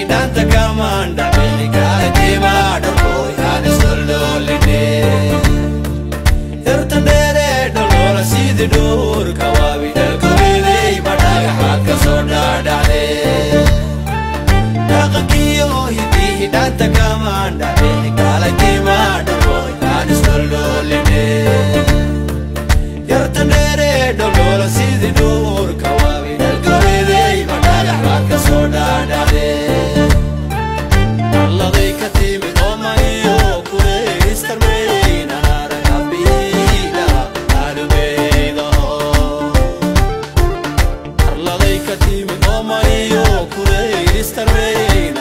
Hidhaanta kamaan dhacbixi kaalatiima dhulkooy aan isdholdholine. Yartan dheere dholdhoola sidii dhuurka waabi dhalgobeeday, ma dhagaxaad ka soo dhaadhacde? Dhaqankiyo hidii hidhaanta kamaan dhacbixi kaalatiima dhulkooy aan isdholdholine. Yartan dheere dholdhoola sidii dhuurka waabi dhalgobeeday, ma dhagaxaad ka soo dhaadhacde? Alladay ka timid oomayo kuleystarmeyn aragabiila aalubeydaho. Arladay ka timid oomayo kuleystarmeyn